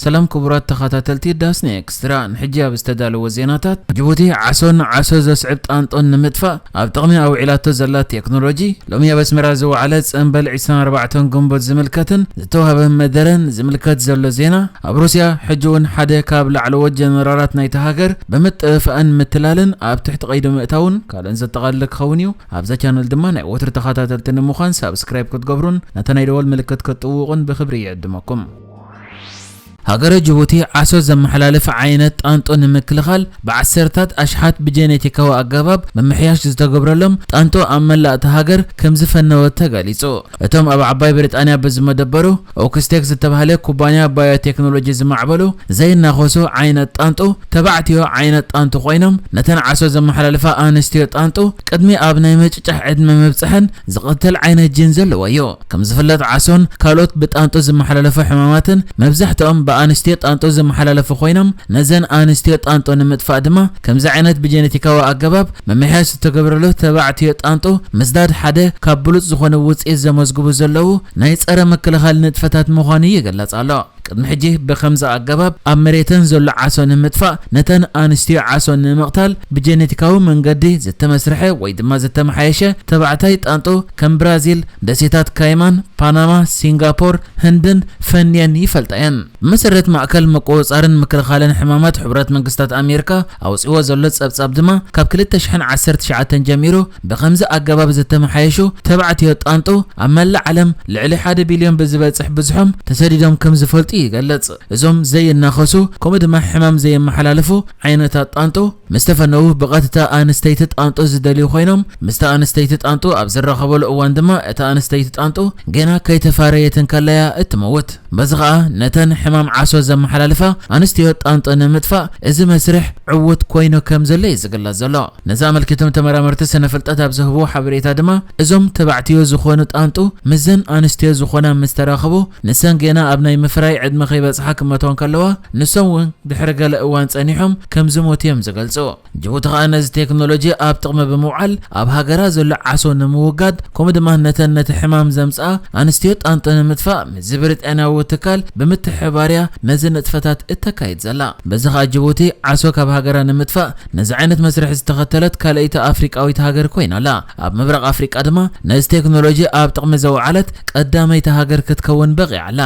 ሰላም ክቡራት ተኸታተልቲ ዳስኒ ኤክስትራ፣ ንሕጂ ኣብ ዝተዳለወ ዜናታት፣ ጅቡቲ ዓሶን ዓሶ ዘስዕብ ጣንጦን ንምጥፋእ ኣብ ጥቕሚ ኣውዒላቶ ዘላ ቴክኖሎጂ፣ ሎሚ ኣብ ኣስመራ ዝወዓለ ጽንበል ዕስራን ኣርባዕተን ግንቦት ዝምልከትን ዝተዋህበ መደረን ዝምልከት ዘሎ ዜና፣ ኣብ ሩስያ ሕጂ እውን ሓደ ካብ ላዕለዎት ጀነራላት ናይቲ ሃገር ብምጥፍኣን ምትላልን ኣብ ትሕቲ ቀይዲ ምእታውን ካልእን ዘጠቓልል ክኸውን እዩ። ኣብዛ ቻነል ድማ ናይ ወትሩ ተኸታተልቲ ንምዃን ሳብስክራይብ ክትገብሩን ነታ ናይ ደወል ምልክት ክትጥውቑን ብኽብሪ ይዕድመኩም። ሃገረ ጅቡቲ ዓሶ ዘመሓላልፍ ዓይነት ጣንጦ ንምክልኻል ብዓሰርታት ኣሽሓት ብጄኔቲካዊ ኣገባብ ምምሕያሽ ዝተገብረሎም ጣንጦ ኣብ መላእ እታ ሃገር ከም ዝፈነወት ተገሊጹ። እቶም ኣብ ዓባይ ብሪጣንያ ብዝመደበሩ ኦክስቴክ ዝተባህለ ኩባንያ ባዮቴክኖሎጂ ዝማዕበሉ ዘይናኸሱ ዓይነት ጣንጦ ተባዕትዮ ዓይነት ጣንጦ ኮይኖም፣ ነተን ዓሶ ዘመሓላልፋ ኣንስትዮ ጣንጦ ቅድሚ ኣብ ናይ ምጭጫሕ ዕድመ ምብጽሐን ዝቕተል ዓይነት ጂን ዘለዎ እዩ። ከም ዝፍለጥ ዓሶን ካልኦት ብጣንጦ ዝመሓላለፉ ሕማማትን መብዛሕትኦም ብኣንስትዮ ጣንጦ ዝመሓላለፉ ኮይኖም፣ ነዘን ኣንስትዮ ጣንጦ ንምጥፋእ ድማ ከምዚ ዓይነት ብጄኔቲካዊ ኣገባብ ምምሕያሽ ዝተገብረሉ ተባዕትዮ ጣንጦ ምስዳድ ሓደ ካብ ብሉጽ ዝኾነ ውጽኢት ዘመዝግቡ ዘለዉ ናይ ጸረ ምክልኻል ንጥፈታት ምዃኑ ይግለጽ ኣሎ። ቅድሚ ሕጂ ብኸምዚ ኣገባብ ኣብ መሬተን ዘሎ ዓሶ ንምጥፋእ፣ ነተን ኣንስትዮ ዓሶ ንምቕታል ብጄኔቲካዊ መንገዲ ዝተመስርሐ ወይ ድማ ዝተመሓየሸ ተባዕታይ ጣንጦ ከም ብራዚል፣ ደሴታት ካይማን፣ ፓናማ፣ ሲንጋፖር፣ ህንድን ፈንየን ይፈልጣ እየን። ብመሰረት ማእከል ምቁጽጻርን ምክልኻልን ሕማማት ሕቡራት መንግስታት ኣሜሪካ ኣውጺዎ ዘሎ ጸብጻብ ድማ፣ ካብ ክልተ ሽሕን ዓሰርተ ትሽዓተን ጀሚሩ ብኸምዚ ኣገባብ ዝተመሓየሹ ተባዕትዮ ጣንጦ ኣብ መላእ ዓለም ልዕሊ ሓደ ቢልዮን ብዝበጽሕ ብዝሖም ተሰዲዶም ከም ዝፈልጡ ይገልጽ። እዞም ዘይናኸሱ ከምኡ ድማ ሕማም ዘየመሓላልፉ ዓይነታት ጣንጦ ምስ ተፈነዉ ብቐጥታ ኣንስተይቲ ጣንጦ ዝደልዩ ኮይኖም፣ ምስታ ኣንስተይቲ ጣንጦ ኣብ ዝራኸበሉ እዋን ድማ እታ ኣንስተይቲ ጣንጦ ገና ከይተፋረየት እንከለያ እትመውት። በዚ ኸኣ ነተን ሕማም ዓሶ ዘመሓላልፋ ኣንስትዮ ጣንጦ ንምጥፋእ እዚ መስርሕ ዕዉት ኮይኑ ከም ዘሎ እዩ ዝግለጽ ዘሎ። ነዚ ኣመልኪቶም ተመራመርቲ ስነ ፍልጠት ኣብ ዝህብዎ ሓበሬታ ድማ፣ እዞም ተባዕትዮ ዝኾኑ ጣንጡ ምስዘን ኣንስትዮ ዝኾና ምስ ተራኸቡ፣ ንሰን ጌና ኣብ ናይ ምፍራይ ዕድመ ከይበጽሓ ክመትዋ እንከለዋ፣ ንሶም እውን ድሕሪ ገለ እዋን ጸኒሖም ከም ዝሞቱ እዮም ዝገልጹ። ጅቡቲ ኸኣ ነዚ ቴክኖሎጂ ኣብ ጥቕሚ ብምውዓል፣ ኣብ ሃገራ ዘሎ ዓሶ ንምውጋድ፣ ከምኡ ድማ ነተን ነቲ ሕማም ዘምጽኣ ኣንስትዮ ጣንጡ ንምጥፋእ፣ ምስዚ ብሪጣንያዊ ትካል ብምትሕብባር እያ ነዚ ንጥፈታት እተካይድ ዘላ። በዚ ኸኣ ጅቡቲ ዓሶ ካብ ሃገራ ንምጥፋእ ነዚ ዓይነት መስርሕ ዝተኸተለት ካልኣይቲ ኣፍሪቃዊት ሃገር ኮይና ኣላ። ኣብ ምብራቕ ኣፍሪቃ ድማ ነዚ ቴክኖሎጂ ኣብ ጥቕሚ ዘውዓለት ቀዳመይቲ ሃገር ክትከውን በቒዓ ኣላ።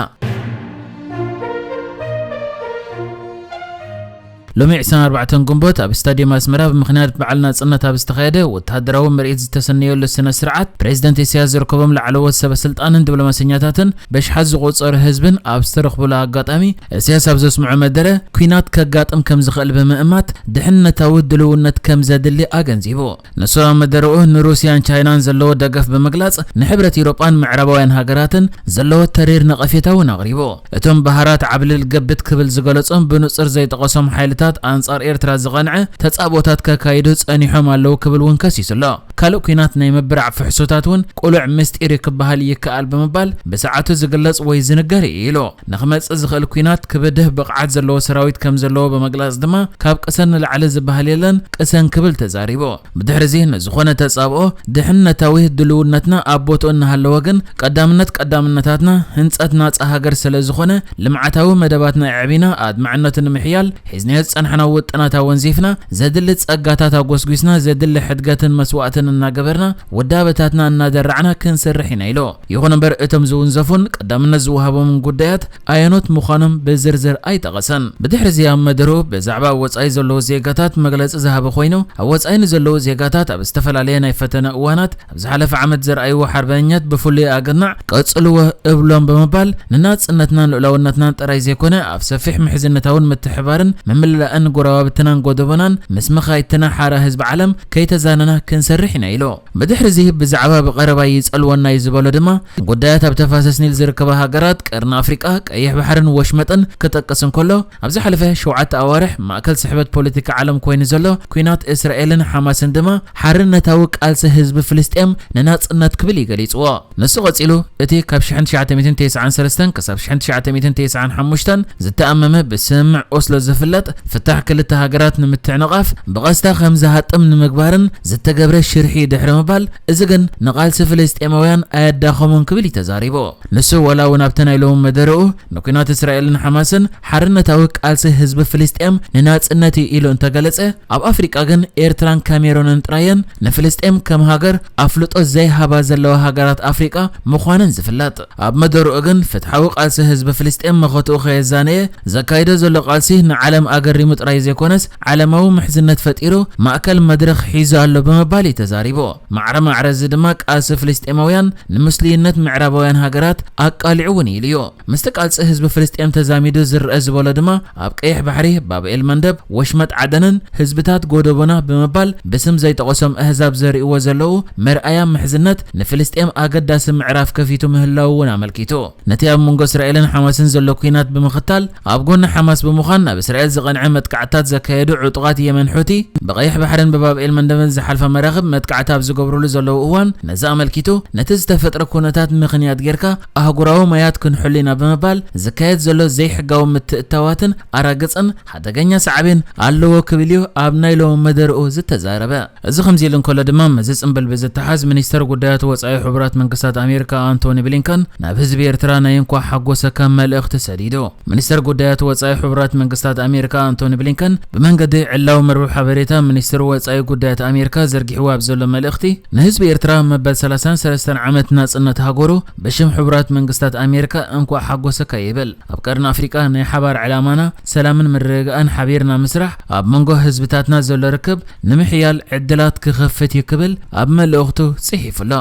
ሎሚ ዕስራን ኣርባዕተን ግንቦት ኣብ ስታድየም ኣስመራ ብምኽንያት በዓል ናጽነት ኣብ ዝተኻየደ ወተሃደራዊ ምርኢት ዝተሰነየሉ ስነ ስርዓት፣ ፕሬዚደንት ኢሳያስ ዝርከቦም ላዕለዎት ሰበ ስልጣንን ዲፕሎማሰኛታትን በሽሓት ዝቑጸሩ ህዝብን ኣብ ዝተረኽቡሉ ኣጋጣሚ፣ ኢሳያስ ኣብ ዘስምዖ መደረ፣ ኲናት ከጋጥም ከም ዝኽእል ብምእማት፣ ድሕነታዊ ድልውነት ከም ዘድሊ ኣገንዚቡ። ንሱ ኣብ መደረኡ ንሩስያን ቻይናን ዘለዎ ደገፍ ብምግላጽ፣ ንሕብረት ኤውሮጳን ምዕራባውያን ሃገራትን ዘለዎ ተሪር ነቐፌታ እውን ኣቕሪቡ። እቶም ብሃራት ዓብልል ገብት ክብል ዝገለጾም ብንጹር ዘይጠቐሶም ሓይልታት ኣንጻር ኤርትራ ዝቐንዐ ተጻብኦታት ከካይዱ ጸኒሖም ኣለዉ ክብል እውን ከሲሱ ኣሎ። ካልእ ኲናት ናይ ምብራዕ ፍሕሶታት እውን ቅሉዕ ምስጢር እዩ ክበሃል ይከኣል ብምባል ብሰዓቱ ዝግለጽ ወይ ዝንገር እዩ ኢሉ። ንኽመጽእ ዝኽእል ኲናት ክብድህ ብቕዓት ዘለዎ ሰራዊት ከም ዘለዎ ብምግላጽ ድማ ካብ ቅሰን ንላዕሊ ዝበሃል የለን ቅሰን ክብል ተዛሪቡ። ብድሕሪ እዚ ንዝኾነ ተጻብኦ ድሕነታዊ ድልውነትና ኣብ ቦትኡ እናሃለወ ግን ቀዳምነት ቀዳምነታትና ህንጸት ናጻ ሃገር ስለ ዝኾነ ልምዓታዊ መደባትና ኣዕቢና ኣድማዕነቱ ንምሕያል ሒዝናዮ ዝጸናሕና ውጥናት ኣወንዚፍና ዘድሊ ጸጋታት ኣጎስጒስና ዘድሊ ሕድገትን መስዋእትን እናገበርና ውዳበታትና እናደራዕና ክንሰርሕ ኢና ኢሉ። ይኹን እምበር እቶም ዝውንዘፉን ቀዳምነት ዝወሃቦምን ጉዳያት ኣየኖት ምዃኖም ብዝርዝር ኣይጠቐሰን። ብድሕሪ እዚ ኣብ መደርኡ ብዛዕባ ኣብ ወጻኢ ዘለዉ ዜጋታት መግለጺ ዝሃበ ኮይኑ፣ ኣብ ወጻኢ ንዘለዉ ዜጋታት ኣብ ዝተፈላለየ ናይ ፈተነ እዋናት ኣብ ዝሓለፈ ዓመት ዘርኣይዎ ሓርበኝነት ብፍሉይ ኣገናዕ ቀጽልዎ እብሎም ብምባል ንናጽነትናን ልኡላውነትናን ጥራይ ዘይኮነ ኣብ ሰፊሕ ምሕዝነታውን ምትሕባርን ምምልላእን ጎረባብትናን ጎደቦናን ምስ መኻይድትና ሓራ ህዝቢ ዓለም ከይተዛነና ክንሰርሕ ኢና ኢሉ። ብድሕሪ እዚ ብዛዕባ ብቐረባ ይጸልወና እዩ ዝበሎ ድማ ጉዳያት ኣብ ተፋሰስ ኒል ዝርከባ ሃገራት ቀርኒ ኣፍሪቃ፣ ቀይሕ ባሕርን ወሽመጥን ክጠቅስ እንከሎ፣ ኣብ ዝሓለፈ ሸውዓተ ኣዋርሕ ማእከል ስሕበት ፖለቲካ ዓለም ኮይኑ ዘሎ ኲናት እስራኤልን ሓማስን ድማ ሓርነታዊ ቃልሲ ህዝቢ ፍልስጤም ንናጽነት ክብል እዩ ገሊጽዎ። ንሱ ቀጺሉ፣ እቲ ካብ ሽሕን ትሽዓተ ሚእትን ተስዓን ሰለስተን ክሳብ ሽሕን ትሽዓተ ሚእትን ተስዓን ሓሙሽተን ዝተኣመመ ብስምምዕ ኦስሎ ዝፍለጥ ፍታሕ ክልተ ሃገራት ንምትዕንቓፍ ብቐስታ ከም ዝሃጥም ንምግባርን ዝተገብረ ሽርሒ ድሕሪ ምባል፣ እዚ ግን ንቓልሲ ፍልስጤማውያን ኣየዳኸሞን ክብል እዩ ተዛሪቡ። ንሱ ዋላ እውን ኣብቲ ናይ ሎሚ መደረኡ ንኲናት እስራኤልን ሓማስን ሓርነታዊ ቃልሲ ህዝቢ ፍልስጤም ንናጽነት እዩ ኢሉ እንተገለጸ፣ ኣብ ኣፍሪቃ ግን ኤርትራን ካሜሮንን ጥራየን ንፍልስጤም ከም ሃገር ኣፍልጦ ዘይሃባ ዘለዋ ሃገራት ኣፍሪቃ ምዃነን ዝፍለጥ። ኣብ መደረኡ ግን ፍትሓዊ ቃልሲ ህዝቢ ፍልስጤም መኸትኡ ከየዛነየ ዘካይዶ ዘሎ ቃልሲ ንዓለም ኣገሪሙ ጥራይ ዘይኮነስ ዓለማዊ ምሕዝነት ፈጢሩ ማእከል መድረኽ ሒዙ ኣሎ ብምባል እዩ ተዛሪቡ። ማዕረ ማዕረ እዚ ድማ ቃልሲ ፍልስጤማውያን ንምስሉይነት ምዕራባውያን ሃገራት ኣቃሊዑ እውን ኢሉ እዩ። ምስቲ ቃልሲ ህዝቢ ፍልስጤም ተዛሚዱ ዝረአ ዝበሎ ድማ ኣብ ቀይሕ ባሕሪ፣ ባብኤል መንደብ፣ ወሽመጥ ዓደንን ህዝብታት ጎደቦና ብምባል ብስም ዘይጠቐሶም ኣህዛብ ዘርእዎ ዘለዉ መርኣያ ምሕዝነት ንፍልስጤም ኣገዳሲ ምዕራፍ ከፊቱ ምህላዉ እውን ኣመልኪቱ። ነቲ ኣብ መንጎ እስራኤልን ሓማስን ዘሎ ኲናት ብምኽታል ኣብ ጎኒ ሓማስ ብምዃን ናብ እስራኤል ዝቐንዐ መጥቃዕትታት ዘካየዱ ዕጡቓት የመን ሑቲ ብቐይሕ ባሕርን ብባብኤል መንደብን ዝሓልፋ መራኽብ መጥቃዕቲ ኣብ ዝገብሩሉ ዘለዉ እዋን ነዚ ኣመልኪቱ ነቲ ዝተፈጥረ ኩነታት ምኽንያት ጌርካ ኣህጉራዊ ማያት ክንሕሉ ኢና ብምባል ዝካየድ ዘሎ ዘይሕጋዊ ምትእትታዋትን ኣራግጽን ሓደገኛ ሳዕቤን ኣለዎ ክብል እዩ ኣብ ናይ ሎሚ መደርኡ ዝተዛረበ። እዚ ከምዚ ኢሉ እንከሎ ድማ ምስዚ ጽምብል ብዝተሓዝ ሚኒስተር ጉዳያት ወጻኢ ሕቡራት መንግስታት ኣሜሪካ ኣንቶኒ ብሊንከን ናብ ህዝቢ ኤርትራ ናይ እንኳዕ ሓጎሰካ መልእኽቲ ሰዲዱ። ሚኒስተር ጉዳያት ወጻኢ ሕቡራት መንግስታት ኣሜሪካ ኣንቶኒ ብሊንከን ብመንገዲ ዕላዊ መርበብ ሓበሬታ ሚኒስትሪ ወጻኢ ጉዳያት ኣሜሪካ ዘርጊሕዎ ኣብ ዘሎ መልእኽቲ ንህዝቢ ኤርትራ መበል ሰላሳን ሰለስተን ዓመት ናጽነት ሃገሩ ብሽም ሕቡራት መንግስታት ኣሜሪካ እንኳዕ ሓጎሰካ ይብል። ኣብ ቀርኒ ኣፍሪቃ ናይ ሓባር ዕላማና ሰላምን ምርግጋእን ሓቢርና ምስራሕ ኣብ መንጎ ህዝብታትና ዘሎ ርክብ ንምሕያል ዕድላት ክኸፍት እዩ ክብል ኣብ መልእኽቱ ጽሒፉ ኣሎ።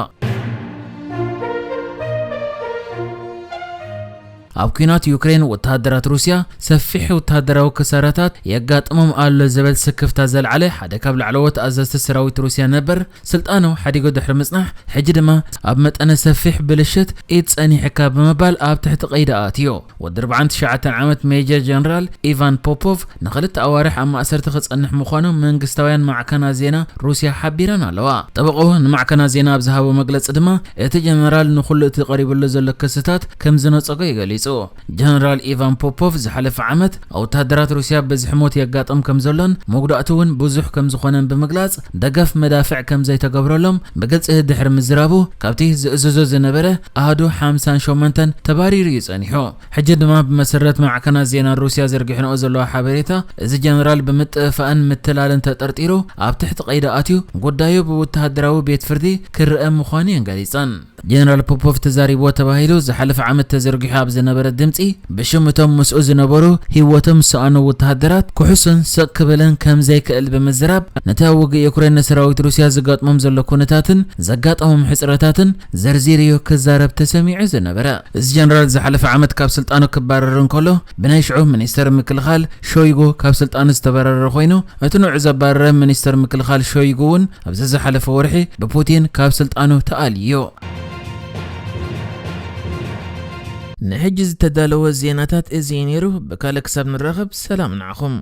ኣብ ኲናት ዩክሬን ወተሃደራት ሩስያ ሰፊሕ ወተሃደራዊ ክሳራታት የጋጥሞም ኣሎ ዝበል ስክፍታ ዘልዓለ ሓደ ካብ ላዕለዎት ኣዘዝቲ ሰራዊት ሩስያ ነበር ስልጣኑ ሓዲጉ ድሕሪ ምጽናሕ፣ ሕጂ ድማ ኣብ መጠነ ሰፊሕ ብልሽት ኢድ ጸኒሕካ ብምባል ኣብ ትሕቲ ቀይዲ ኣትዩ። ወዲ ኣርባዓን ትሽዓተን ዓመት ሜጀር ጀነራል ኢቫን ፖፖቭ ንኽልተ ኣዋርሕ ኣብ ማእሰርቲ ክጸንሕ ምዃኑ መንግስታውያን ማዕከናት ዜና ሩስያ ሓቢረን ኣለዋ። ጠበቕኡ ንማዕከናት ዜና ኣብ ዝሃቦ መግለጺ ድማ፣ እቲ ጀነራል ንኹሉ እቲ ቀሪብሉ ዘሎ ክስታት ከም ዝነጸጎ እዩ ገሊጹ። ጀነራል ኢቫን ፖፖቭ ዝሓለፈ ዓመት፣ ወተሃደራት ሩስያ ብዝሒ ሞት የጋጥም ከም ዘሎን መጉዳእቲ እውን ብዙሕ ከም ዝኾነን ብምግላጽ፣ ደገፍ መዳፍዕ ከም ዘይተገብረሎም ብግልጺ ድሕሪ ምዝራቡ፣ ካብቲ ዝእዝዞ ዝነበረ ኣሃዱ ሓምሳን ሸሞንተን ተባሪሩ እዩ ጸኒሑ። ሕጂ ድማ ብመሰረት ማዕከናት ዜና ሩስያ ዘርጊሕንኦ ዘለዋ ሓበሬታ፣ እዚ ጀነራል ብምጥፍፋእን ምትላልን ተጠርጢሩ ኣብ ትሕቲ ቀይዲ ኣትዩ፣ ጉዳዩ ብወተሃደራዊ ቤት ፍርዲ ክረአ ምዃኑ እየን ገሊጸን። ጀነራል ፖፖቭ ተዛሪብዎ ተባሂሉ ዝሓለፈ ዓመት ተዘርጊሑ ኣብ ዝነበረ ድምጺ፣ ብሽም እቶም ምስኡ ዝነበሩ ህይወቶም ዝሰኣኑ ወተሃደራት ክሕሱን ስቕ ክብልን ከም ዘይክእል ብምዝራብ፣ ነቲ ኣብ ውግእ ዩክሬን ንሰራዊት ሩስያ ዝገጥሞም ዘሎ ኩነታትን ዘጋጠሞም ሕጽረታትን ዘርዚሩ እዩ ክዛረብ ተሰሚዑ ዝነበረ። እዚ ጀነራል ዝሓለፈ ዓመት ካብ ስልጣኑ ክባረር እንከሎ፣ ብናይ ሽዑ ሚኒስተር ምክልኻል ሾይጉ ካብ ስልጣኑ ዝተባረረ ኮይኑ፣ እቲ ንዑ ዘባረረ ሚኒስተር ምክልኻል ሾይጉ እውን ኣብዚ ዝሓለፈ ወርሒ ብፑቲን ካብ ስልጣኑ ተኣልዩ። ንሕጂ ዝተዳለወ ዜናታት እዚ እዩ ነይሩ። ብካልእ ክሳብ ንራኸብ ሰላም ንዓኹም።